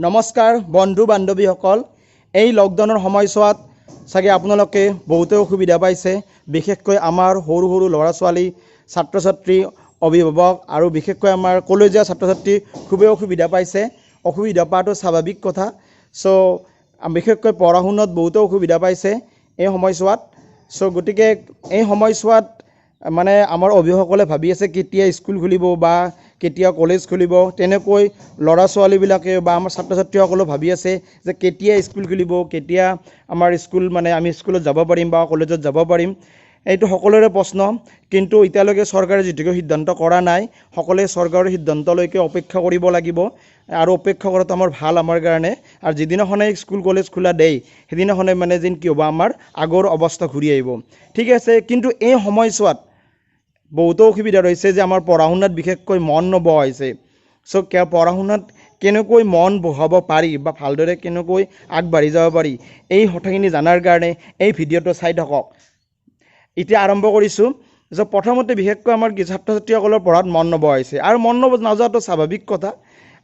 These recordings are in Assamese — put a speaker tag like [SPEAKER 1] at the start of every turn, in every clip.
[SPEAKER 1] নমস্কাৰ বন্ধু বান্ধৱীসকল, এই লকডাউনৰ সময়ছোৱাত চাগে আপোনালোকে বহুতে অসুবিধা পাইছে। বিশেষকৈ আমাৰ সৰু সৰু ল'ৰা ছোৱালী, ছাত্ৰ ছাত্ৰী, অভিভাৱক আৰু বিশেষকৈ আমাৰ কলেজীয়া ছাত্ৰ ছাত্ৰী খুবেই অসুবিধা পাইছে। অসুবিধা পোৱাটো স্বাভাৱিক কথা। চ' বিশেষকৈ পঢ়া শুনাত বহুতো অসুবিধা পাইছে এই সময়ছোৱাত। চ' গতিকে এই সময়ছোৱাত মানে আমাৰ অভিভাৱকসকলে ভাবি আছে কেতিয়া স্কুল খুলিব বা কেতিয়া কলেজ খুলিব। তেনেকৈ ল'ৰা ছোৱালীবিলাকে বা আমাৰ ছাত্ৰ ছাত্ৰীসকলেও ভাবি আছে যে কেতিয়া স্কুল খুলিব, কেতিয়া আমাৰ স্কুল মানে আমি স্কুলত যাব পাৰিম বা কলেজত যাব পাৰিম। এইটো সকলোৰে প্ৰশ্ন। কিন্তু এতিয়ালৈকে চৰকাৰে যিটোকে সিদ্ধান্ত কৰা নাই, সকলোৱে চৰকাৰৰ সিদ্ধান্তলৈকে অপেক্ষা কৰিব লাগিব। আৰু অপেক্ষা কৰাটো আমাৰ ভাল আমাৰ কাৰণে। আৰু যিদিনাখনে স্কুল কলেজ খোলা দেই, সেইদিনাখনে মানে যেন কি হ'ব, আমাৰ আগৰ অৱস্থা ঘূৰি আহিব। ঠিক আছে, কিন্তু এই সময়ছোৱাত বহুতো অসুবিধা ৰৈছে যে আমাৰ পঢ়া শুনাত বিশেষকৈ মন নবহা হৈছে। চ' পঢ়া শুনাত কেনেকৈ মন বহাব পাৰি বা ভালদৰে কেনেকৈ আগবাঢ়ি যাব পাৰি, এই কথাখিনি জনাৰ কাৰণে এই ভিডিঅ'টো চাই থাকক। এতিয়া আৰম্ভ কৰিছোঁ যে প্ৰথমতে বিশেষকৈ আমাৰ কি ছাত্ৰ ছাত্ৰীসকলৰ পঢ়াত মন নবহা হৈছে। আৰু মন নাযোৱাটো স্বাভাৱিক কথা।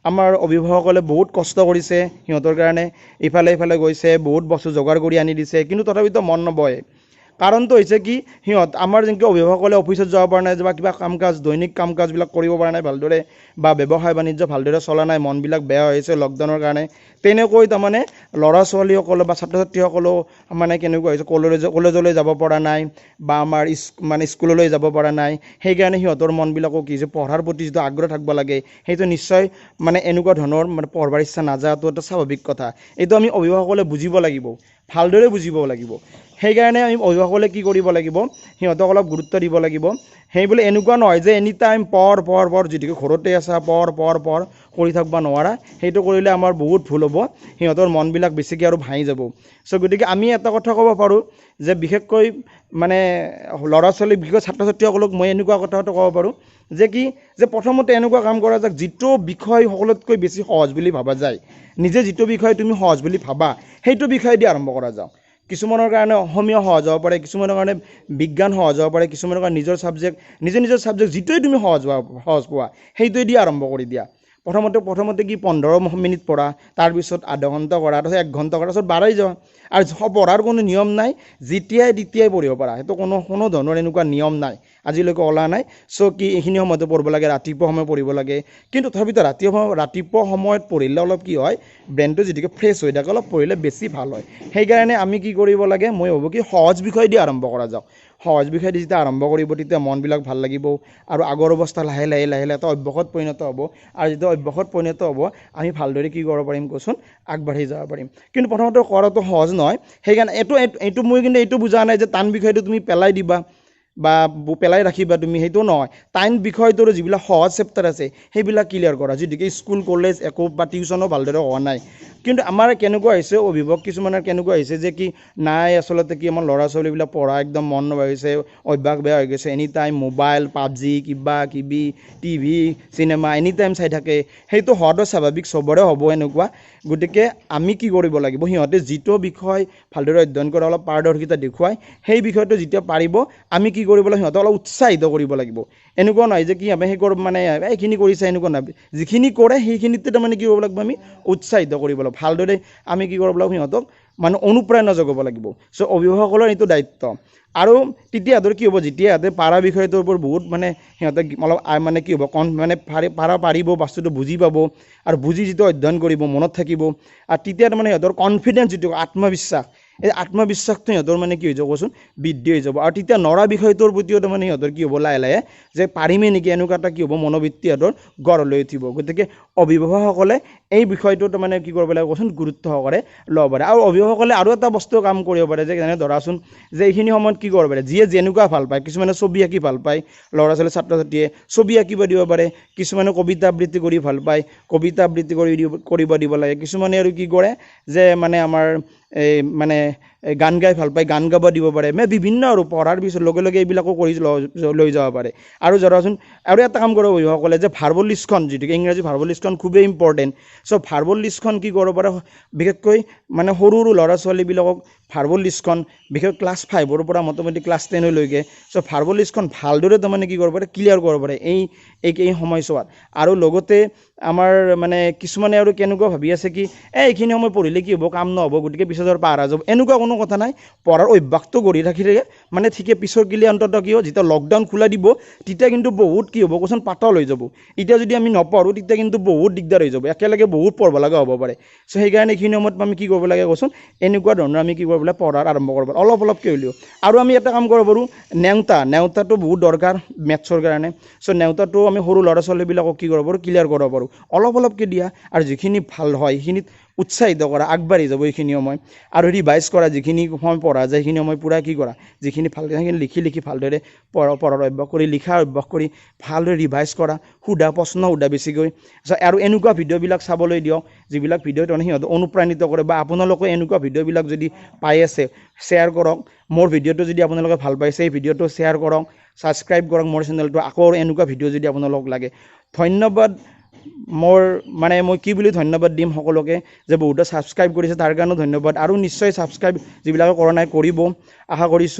[SPEAKER 1] আমাৰ অভিভাৱকসকলে বহুত কষ্ট কৰিছে সিহঁতৰ কাৰণে, ইফালে ইফালে গৈছে, বহুত বস্তু যোগাৰ কৰি আনি দিছে, কিন্তু তথাপিতো মন নবহে। কাৰণটো হৈছে কি, সিহঁত আমাৰ যেনেকৈ অভিভাৱকসকলে অফিচত যাব পৰা নাই বা কিবা কাম কাজ, দৈনিক কাম কাজবিলাক কৰিব পৰা নাই ভালদৰে, বা ব্যৱসায় বাণিজ্য ভালদৰে চলা নাই, মনবিলাক বেয়া হৈছে লকডাউনৰ কাৰণে। তেনেকৈ তাৰমানে ল'ৰা ছোৱালীসকলে বা ছাত্ৰ ছাত্ৰীসকলেও মানে কেনেকুৱা হৈছে, কলেজলৈ যাব পৰা নাই বা আমাৰ মানে স্কুললৈ যাব পৰা নাই। সেইকাৰণে সিহঁতৰ মনবিলাকো কি হৈছে, পঢ়াৰ প্ৰতি যিটো আগ্ৰহ থাকিব লাগে সেইটো নিশ্চয় মানে এনেকুৱা ধৰণৰ মানে পঢ়বাৰ ইচ্ছা নাযাটো এটা স্বাভাৱিক কথা। এইটো আমি অভিভাৱকসকলে বুজিব লাগিব, ভালদৰে বুজিব লাগিব। সেইকাৰণে আমি অভিভাৱকসকলে কি কৰিব লাগিব, সিহঁতক অলপ গুৰুত্ব দিব লাগিব। সেই বুলি এনেকুৱা নহয় যে এনি টাইম পঢ় পঢ় পঢ়, যিটোকে ঘৰতে আছা পঢ় পঢ় পঢ় কৰি থাকিব নোৱাৰা। সেইটো কৰিলে আমাৰ বহুত ভুল হ'ব, সিহঁতৰ মনবিলাক বেছিকৈ আৰু ভাঙি যাব। চ' গতিকে আমি এটা কথা ক'ব পাৰোঁ যে বিশেষকৈ মানে ল'ৰা ছোৱালী, বিশেষকৈ ছাত্ৰ ছাত্ৰীসকলক মই এনেকুৱা কথা এটা ক'ব পাৰোঁ যে কি যে প্ৰথমতে এনেকুৱা কাম কৰা যাক যিটো বিষয় সকলোতকৈ বেছি সহজ বুলি ভবা যায়, নিজে যিটো বিষয় তুমি সহজ বুলি ভাবা সেইটো বিষয় দি আৰম্ভ কৰা যাওক। কিছুমানৰ কাৰণে অসমীয়া সহজ হ'ব পাৰে, কিছুমানৰ কাৰণে বিজ্ঞান সহজ হ'ব পাৰে, কিছুমানৰ কাৰণে নিজৰ ছাবজেক্ট, নিজৰ নিজৰ ছাবজেক্ট যিটোৱে তুমি সহজ পোৱা সেইটোৱে দি আৰম্ভ কৰি দিয়া। প্ৰথমতে কি 15 মিনিট পঢ়া, তাৰপিছত আধা ঘণ্টা কৰা, তাৰপিছত 1 ঘণ্টা কৰা, তাৰপিছত বাঢ়াই যোৱা। আৰু পঢ়াৰ কোনো নিয়ম নাই, যেতিয়াই তেতিয়াই পঢ়িব পাৰা, সেইটো কোনো ধৰণৰ এনেকুৱা নিয়ম নাই, আজিলৈকে ওলোৱা নাই। চ' কি এইখিনি সময়তে পঢ়িব লাগে, ৰাতিপুৱা সময় পঢ়িব লাগে। কিন্তু তথাপিতো ৰাতিপুৱা সময়ত পঢ়িলে অলপ কি হয়, ব্ৰেইনটো যিটোকে ফ্ৰেছ হৈ থাকে, অলপ পঢ়িলে বেছি ভাল হয়। সেইকাৰণে আমি কি কৰিব লাগে, মই ভাবোঁ কি সহজ বিষয় দি আৰম্ভ কৰা যাওক। সহজ বিষয় দি যেতিয়া আৰম্ভ কৰিব তেতিয়া মনবিলাক ভাল লাগিব আৰু আগৰ অৱস্থা লাহে লাহে লাহে লাহে এটা অভ্যাসত পৰিণত হ'ব। আৰু যেতিয়া অভ্যাসত পৰিণত হ'ব আমি ভালদৰে কি কৰিব পাৰিম কচোন, আগবাঢ়ি যাব পাৰিম। কিন্তু প্ৰথমতে কৰাটো সহজ নহয়। সেইকাৰণে এইটো মই কিন্তু এইটো বুজা নাই যে টান বিষয়টো তুমি পেলাই দিবা বা পেলাই ৰাখিবা তুমি, সেইটো নহয়। টান বিষয়টোৰ যিবিলাক সহজ চেপ্টাৰ আছে সেইবিলাক ক্লিয়াৰ কৰা, যিহেতুকে স্কুল কলেজ একো বা টিউশ্যনো ভালদৰে হোৱা নাই। কিন্তু আমাৰ কেনেকুৱা হৈছে, অভিভাৱক কিছুমানৰ কেনেকুৱা হৈছে যে কি নাই, আচলতে কি আমাৰ ল'ৰা ছোৱালীবিলাক পঢ়া একদম মন নোহোৱা হৈছে, অভ্যাস বেয়া হৈ গৈছে, এনি টাইম মোবাইল, পাবজি, কিবা কিবি, টিভি, চিনেমা এনি টাইম চাই থাকে। সেইটো হোৱাটো স্বাভাৱিক, চবৰে হ'ব এনেকুৱা। গতিকে আমি কি কৰিব লাগিব, সিহঁতে যিটো বিষয় ভালদৰে অধ্যয়ন কৰা অলপ পাৰদৰ্শিতা দেখুৱাই সেই বিষয়টো যেতিয়া পাৰিব আমি কি কৰিব লাগিব, সিহঁতক অলপ উৎসাহিত কৰিব লাগিব। এনেকুৱা নহয় যে কি আমি সেই কৰোঁ মানে এইখিনি কৰিছে, এনেকুৱা নহয়। যিখিনি কৰে সেইখিনিতে তাৰমানে কি কৰিব লাগিব, আমি উৎসাহিত কৰিব লাগিব। ভালদৰে আমি কি কৰিব লাগিব, সিহঁতক মানে অনুপ্ৰেৰণা যোগাব লাগিব। চ' অভিভাৱকসকলৰ এইটো দায়িত্ব। আৰু তেতিয়া সিহঁতৰ কি হ'ব, যেতিয়া সিহঁতে পাৰা বিষয়টোৰ ওপৰত বহুত মানে সিহঁতে অলপ মানে কি হ'ব, কন মানে পাৰা পাৰিব, বস্তুটো বুজি পাব আৰু বুজি যিটো অধ্যয়ন কৰিব মনত থাকিব। আৰু তেতিয়া তাৰমানে সিহঁতৰ কনফিডেঞ্চ যিটো আত্মবিশ্বাস, এই আত্মবিশ্বাসটো সিহঁতৰ মানে কি হৈ যাব কচোন, বৃদ্ধি হৈ যাব। আৰু তেতিয়া নৰা বিষয়টোৰ প্ৰতিও তাৰমানে সিহঁতৰ কি হ'ব, লাহে লাহে যে পাৰিমেই নেকি এনেকুৱা এটা কি হ'ব, মনোবৃত্তি সিহঁতৰ গঢ় লৈ উঠিব। গতিকে অভিভাৱকসকলে এই বিষয়টো তাৰমানে কি কৰিব লাগে কচোন, গুৰুত্ব সহকাৰে ল'ব পাৰে। আৰু অভিভাৱকসকলে আৰু এটা বস্তু কাম কৰিব পাৰে যে যেনে ধৰাচোন যে এইখিনি সময়ত কি কৰিব পাৰে, যিয়ে যেনেকুৱা ভাল পায়, কিছুমানে ছবি আঁকি ভাল পায়, ল'ৰা ছোৱালী ছাত্ৰ ছাত্ৰীয়ে ছবি আঁকিব দিব পাৰে, কিছুমানে কবিতা আবৃত্তি কৰি ভাল পায়, কবিতা আবৃত্তি কৰি কৰিব দিব লাগে। কিছুমানে আৰু কি কৰে যে মানে আমাৰ এই মানে এই গান গাই ভাল পায়, গান গাব দিব পাৰে, মানে বিভিন্ন আৰু পঢ়াৰ পিছত লগে লগে এইবিলাকো কৰি লৈ যাব পাৰে। আৰু ধৰাচোন আৰু এটা কাম কৰিব অভিভাৱকসকলে যে ভাৰ্বল লিষ্টখন, যিটোকে ইংৰাজী ভাৰ্বল লিষ্টখন খুবেই ইম্পৰ্টেণ্ট। চ' ভাৰ্বল লিষ্টখন কি কৰিব পাৰে, বিশেষকৈ মানে সৰু সৰু ল'ৰা ছোৱালীবিলাকক ভাৰ্বল লিষ্টখন বিশেষ ক্লাছ ফাইভৰ পৰা মোটামুটি ক্লাছ টেনলৈকে, চ' ভাৰ্বল লিষ্টখন ভালদৰে তাৰমানে কি কৰিব পাৰে, ক্লিয়াৰ কৰিব পাৰে এই সময়ছোৱাত। আৰু লগতে আমাৰ মানে কিছুমানে আৰু কেনেকুৱা ভাবি আছে কি এই এইখিনি সময় পঢ়িলে কি হ'ব, কাম নহ'ব, গতিকে পিছত আৰু পাহৰা যাব, এনেকুৱা কোনো কথা নাই। পঢ়াৰ অভ্যাসটো গঢ়ি ৰাখিলে মানে ঠিকে পিছৰ গিলে অন্ততঃ কি হ'ব, যেতিয়া লকডাউন খোলা দিব তেতিয়া কিন্তু বহুত কি হ'ব কচোন, পাতল হৈ যাব। এতিয়া যদি আমি নপঢ়োঁ তেতিয়া কিন্তু বহুত দিগদাৰ হৈ যাব, একেলগে বহুত পঢ়িব লগা হ'ব পাৰে। চ' সেইকাৰণে এইখিনি সময়ত আমি কি কৰিব লাগে কচোন, এনেকুৱা ধৰণৰ আমি কি কৰিব লাগে, পঢ়াৰ আৰম্ভ কৰিব লাগে অলপ অলপকৈ হ'লেও। আৰু আমি এটা কাম কৰিব পাৰোঁ, নেওতাটো বহুত দৰকাৰ মেথছৰ কাৰণে। চ' নেওতাটো আমি সৰু ল'ৰা ছোৱালীবিলাকক কি কৰিব পাৰোঁ, ক্লিয়াৰ কৰিব পাৰোঁ, অলপ অলপকৈ দিয়া আৰু যিখিনি ভাল হয় সেইখিনিত উৎসাহিত কৰা, আগবাঢ়ি যাব এইখিনি সময়। আৰু ৰিভাইজ কৰা, যিখিনি সময় পঢ়া যায় সেইখিনি সময় পূৰা কি কৰা, যিখিনি ভালকৈ সেইখিনি লিখি লিখি ভালদৰে পঢ়াৰ অভ্যাস কৰি, লিখাৰ অভ্যাস কৰি ভালদৰে ৰিভাইজ কৰা, সোধা প্ৰশ্ন সোধা বেছিকৈ। আৰু এনেকুৱা ভিডিঅ'বিলাক চাবলৈ দিয়ক যিবিলাক ভিডিঅ' তাৰমানে সিহঁতক অনুপ্ৰাণিত কৰে, বা আপোনালোকে এনেকুৱা ভিডিঅ'বিলাক যদি পাই আছে শ্বেয়াৰ কৰক। মোৰ ভিডিঅ'টো যদি আপোনালোকে ভাল পাইছে এই ভিডিঅ'টো শ্বেয়াৰ কৰক, ছাবস্ক্ৰাইব কৰক মোৰ চেনেলটো, আকৌ এনেকুৱা ভিডিঅ' যদি আপোনালোকক লাগে। ধন্যবাদ। মোৰ মানে মই কি বুলি ধন্যবাদ দিম সকলোকে যে বহুতে ছাবস্ক্ৰাইব কৰিছে, তাৰ কাৰণেও ধন্যবাদ। আৰু নিশ্চয় ছাবস্ক্ৰাইব যিবিলাকে কৰা নাই কৰিব, আশা কৰিছোঁ।